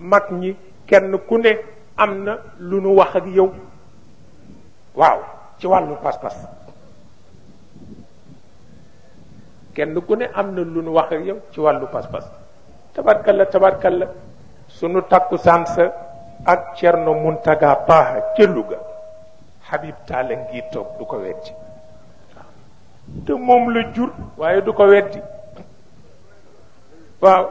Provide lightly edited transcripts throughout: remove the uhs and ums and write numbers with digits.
mag ñi kenn ku ne am na lu nu wax ak yow waaw ci wàllu pas-pas kenn ku ne am na lu nu wax ak yow ci wàllu pas-pas tabarkalla sunu takkusaan sa ak Cerno Muntaga Paaxa ca Luga Habib Talla ngi toog du ko weddi te moom la jur waaye du ko weddi waaw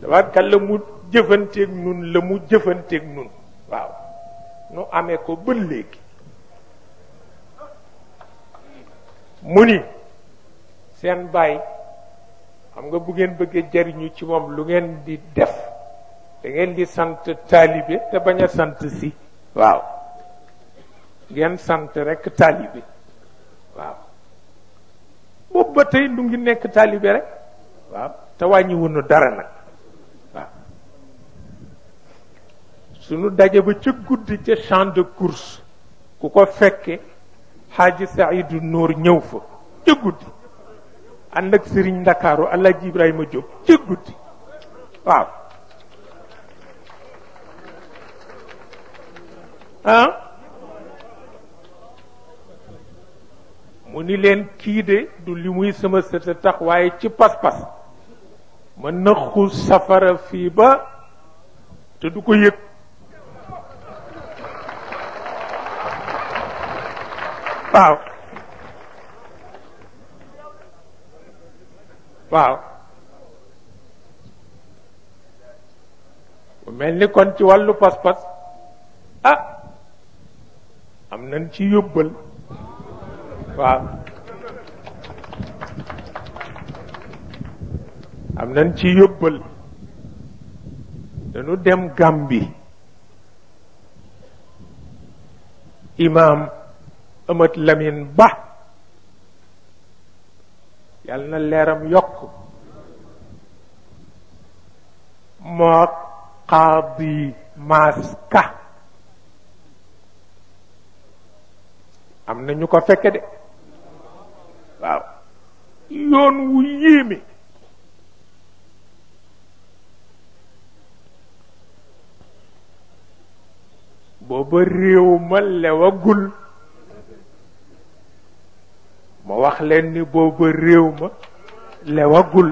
tabarkalla mu jëfanteeg nun la mu jëfanteeg nun waaw nu amee ko ba léegi mu ni seen baay xam nga bu ngeen bëggee jariñu ci moom lu ngeen di def da ngeen di sant taalibe te bañ a sant si waaw ngeen sant rekk taalibe waaw boobu ba tey nu ngi nekk taalibe rek waaw te wàññi wunu dara nag waaw sunu daje ba ca guddi ca champ de course ku ko fekke Xaaji Saidu Noor ñëw fa ca guddi ànd ak Sëriñ Ndakaaru Alaaji Ibrahima Jóob ca guddi waaw mu ni leen kii de du li muy sama sëta tax waaye ci pas-pas mën na xuus safara fii ba te du ko yëg waaw waaw mu mel ni kon ci wàllu pas-pas am nañ ci yóbbal waaw am nañ ci yóbbal dañu dem Gàmbi imaam Amat Lamin Ba yàlla na leeram yokk moo Qaadi Maaska am na ñu ko fekke de waaw yoon wu yéeme booba réew ma lewagul ma wax leen ni booba réew ma lewagul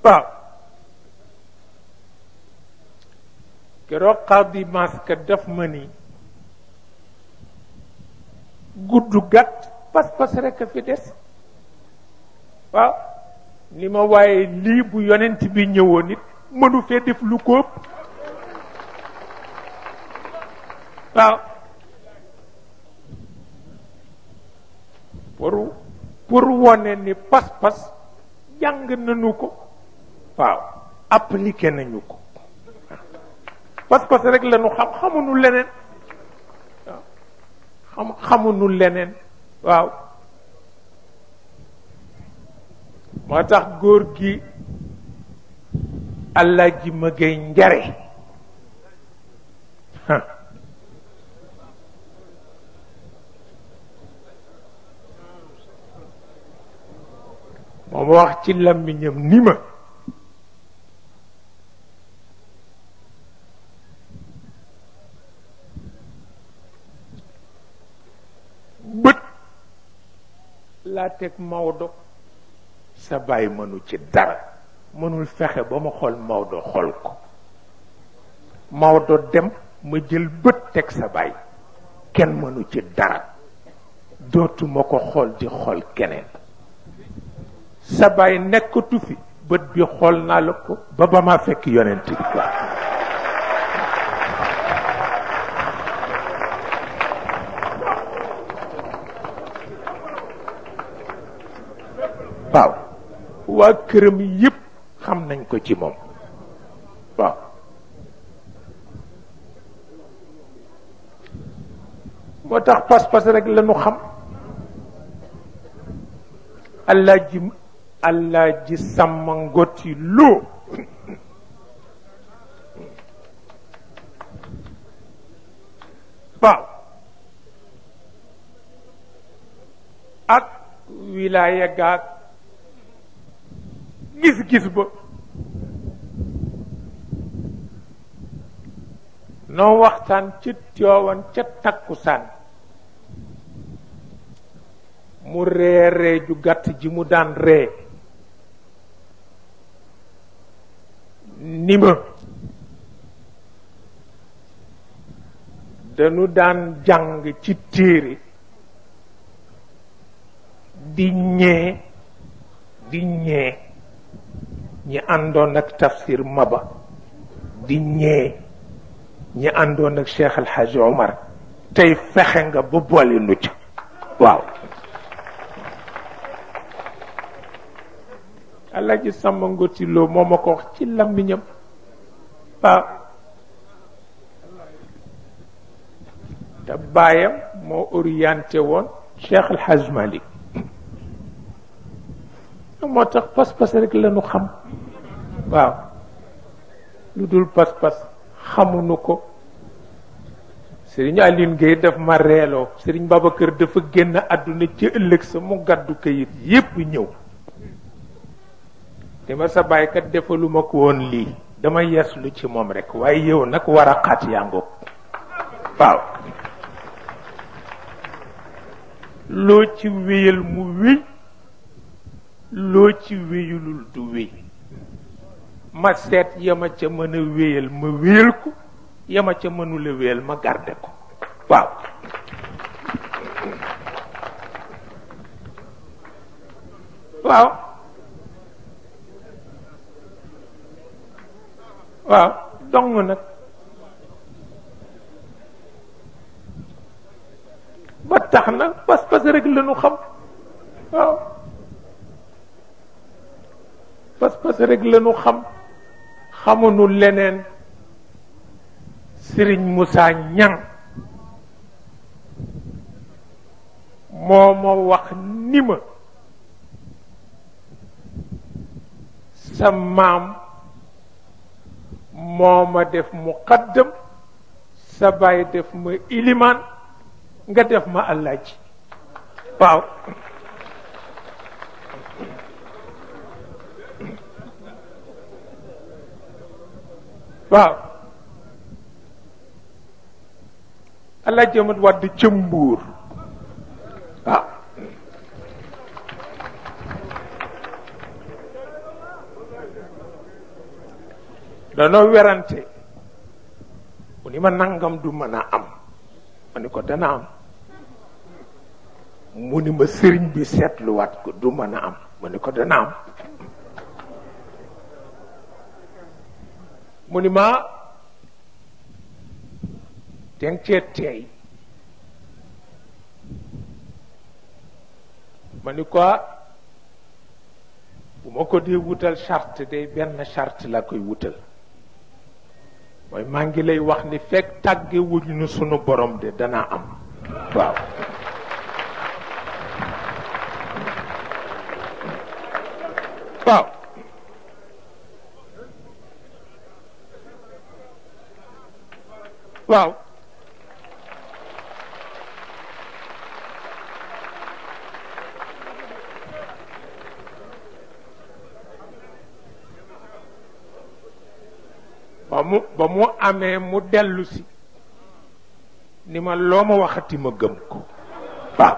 waaw keroog Qaadi Maaska daf ma ni gudd gàtt pas-pas rekk a fi des waaw ni ma waaye lii bu yonent bi ñëwoon it mënu fee def lu ko ëpp waaw pour wone ni pas-pas jàng nañu ko waaw appliqué nañu ko pas-pas rek la ñu xam xamuñu leneen waaw xamuñu leneen waaw moo tax góor gi Alaaji Magay Njare moom wax ci làmmiñam ni ma bët laa teg Maodo sa baay mënu ci dara mënul fexe ba ma xool Maodo xool ko Maodo dem ma jël bët teg sa baay kenn mënu ci dara dootuma ko xool di xool keneen sa baay nekkatu fi bët bi xool naa la ko ba ma fekk yonent bi quoi waaw waa këram yépp xam nañ ko ci moom waaw moo tax pas-pas rek la ñu xam Alaaji Sàmba Ngoti Lo waaw ak wilaaya gaag gis-gis ba noo waxtaan ca Tiwaawan ca takkusaan mu ree ju gàtt ji mu daan ree ni ma dañu daan jàng ci téere di ñee ñi àndoon ak tafsir Maba di ñee ñi àndoon ak Cheikh El Hadj Omar tey fexe nga ba boole nu ca waaw Alaaji Samba Ngoti Lo moo ma ko wax ci làmmiñam waaw te baayam moo orienté woon Cheikh El Hadj Malick moo tax pas-pas rek la ñu xam waaw lu dul pas-pas xamuñu ko Serigne Aline Gueye daf ma reeloo Serigne Babacar dafa génn àdduna ci ëllëg sa mu gàddu kayit yépp ñëw te ma sa bàyyikat defaluma ko woon lii dama yeeslu ci moom rek waaye yow nag war a xaat yaa ngoog waaw loo ci wéyal mu wéy loo ci wéyulul du wéy ma seet yama ca mën a wéyal ma wéyal ko yama ca mënula wéyal ma garde ko waaw waaw waaw dong nag ba tax na pas-pas rek la ñu xam waaw pas-pas rek la ñu xam xamuñu leneen Serigne Moussa Niang moo ma wax ni ma sa maam moo ma def muqaddam sa baay def ma ilimaan nga def ma Alaaji waaw waaw Alaaji Amat Wàdd ca Mbuur waaw danoo werante mu ni ma nangam du mën a am ma ni ko dana am mu ni ma sëriñ bi seetluwaat ko du mën a am ma ni ko dana am mu ni ma deng cee teey ma ni ko bu ma ko dee wutal charte day benn charte la koy wutal mooy maa ngi lay wax ni fekk tàgge wuñ nu sunu borom de dana am waaw waaw waaw ba mu amee mu dellu si ni ma loo ma waxati ma gëm ko waaw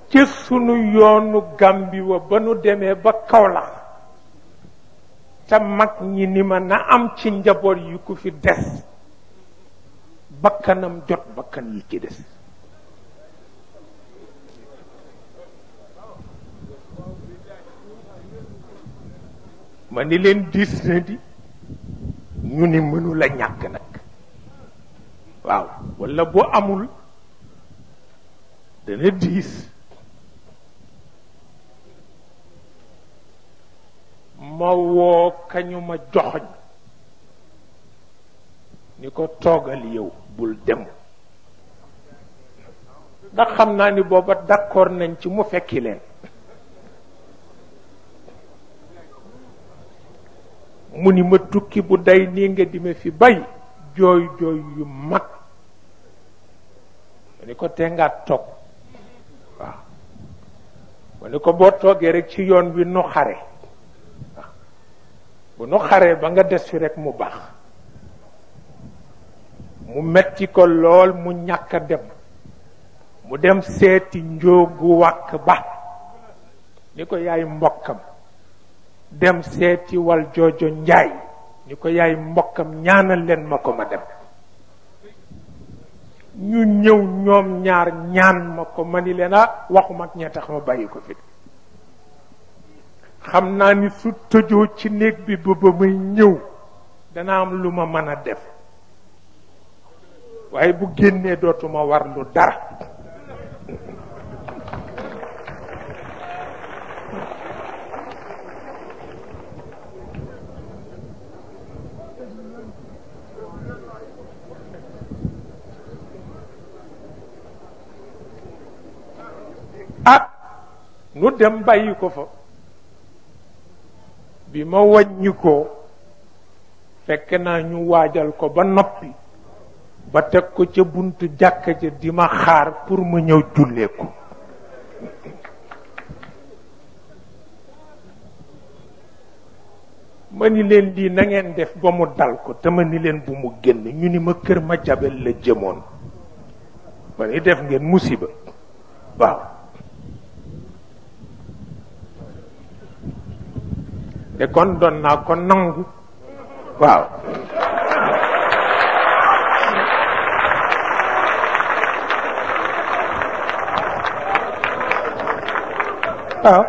ci sunu yoonu Gàmbi wa ba nu demee ba Kaolack te mag ñi ni ma na am ci njaboot yu ko fi des bakkanam jot bakkan yi ci des ma ni leen diis na di ñu ni mënu la ñàkk nag waaw walla bu amul dana diis ma woo kañu ma joxoñ ni ko toogal yow bul dem ndax xam naa ni booba d'accord nañ ci mu fekki leen mu ni ma tukki bu day nii nga di ma fi bay jooy jooy yu mag ma ni ko tee ngaa toog waaw ma ni ko boo toogee rek ci yoon wi nu xare waaw bu nu xaree ba nga des fi rek mu baax mu metti ko lool mu ñàkk a dem mu dem seeti njóogu wàkk ba ni ko yaay mbokkam dem seeti wal joojo njaay ni ko yaay mbokkam ñaanal leen ma ko ma dem ñu ñëw ñoom ñaar ñaan ma ko ma ni leen waxuma ak ñee tax ma bàyyi ko fi xam naa ni su tëjoo ci néeg bi ba may ñëw dana am lu ma mën a def waaye bu génnee dootuma war lu dara nu dem bàyyi ko fa bi ma wàññi ko fekk naa ñu waajal ko ba noppi ba teg ko ca buntu jàkka ja di ma xaar pour ma ñëw jullee ko ma ni leen lii na ngeen def ba mu dal ko te ma ni leen bu mu génn ñu ni ma kër ma jabel la jëmoon ma ni def ngeen musiba waaw te kon doon naa ko nangu waaw waaw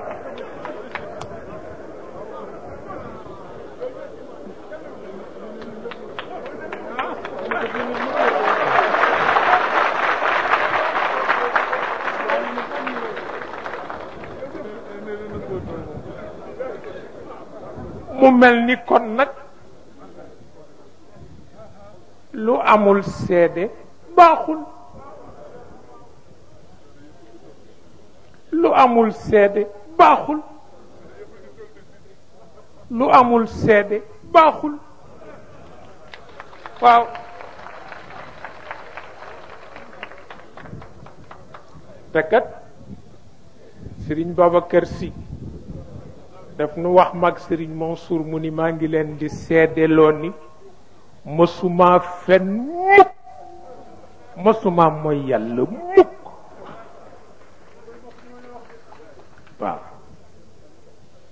mu mel ni kon nag lu amul seede baaxul lu amul seede baaxul lu amul seede baaxul waaw te kat Sëriñ Babacar Sy daf nu wax mag Sëriñ Mansour mu ni maa ngi leen di seedeloo ni mësuma fen mukk mësuma mooy yàlla mukk waaw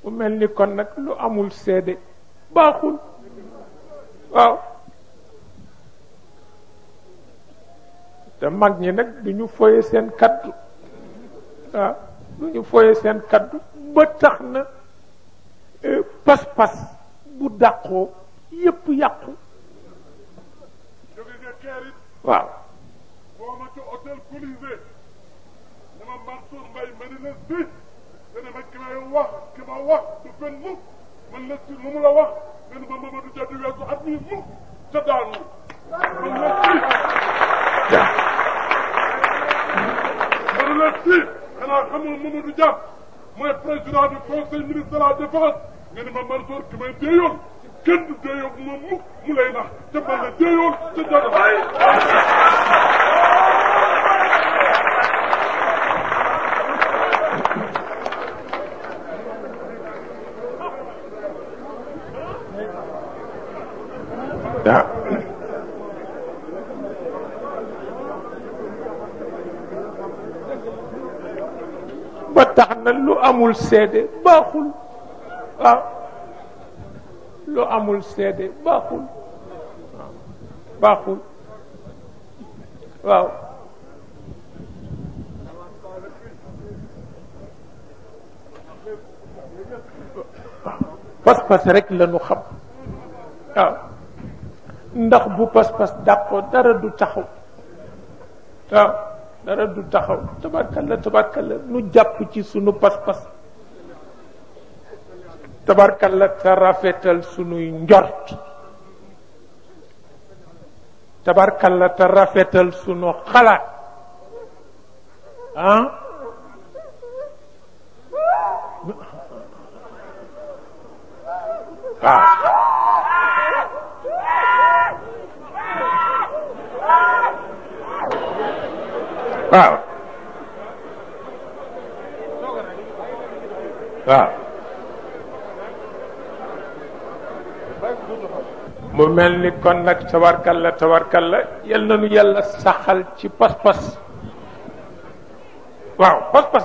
mu mel ni kon nag lu amul seede baaxul waaw te mag ñi nag du ñu foye seen kaddu waaw du ñu foye seen kaddu ba tax na pas-pas bu dàqoo yépp yàqu waaw boo ma ci hôtel Colisée dama Mansour Mbaye ma ni la si dana ma ki ma wax du fen mukk man la si lu mu la wax dana ma Mamadou Dia du weesu at mi mukk ca daanu man la si man la si xanaa xamul Mamadou Dia mooy président du conseil ministre de la défense nga ni ma Mansour ki may déeyoon kenn du déeyoo moom mukk mu lay nax ca man la déeyoon ca jagaay waaw ba tax na lu amul seede baaxul waaw lu amul seede baaxul waaw baaxul waaw pas-pas rek la ñu xam waaw ndax bu pas-pas dàqoo dara du taxaw waaw dara du taxaw tabarkalla nu jàpp ci sunu pas-pas tabarkalla te rafetal sunuy njort tabarkalla te rafetal sunu xalaat waaw waaw waaw mu mel ni kon nag tabarkalla yal na nu yàlla saxal ci pas-pas waaw pas-pas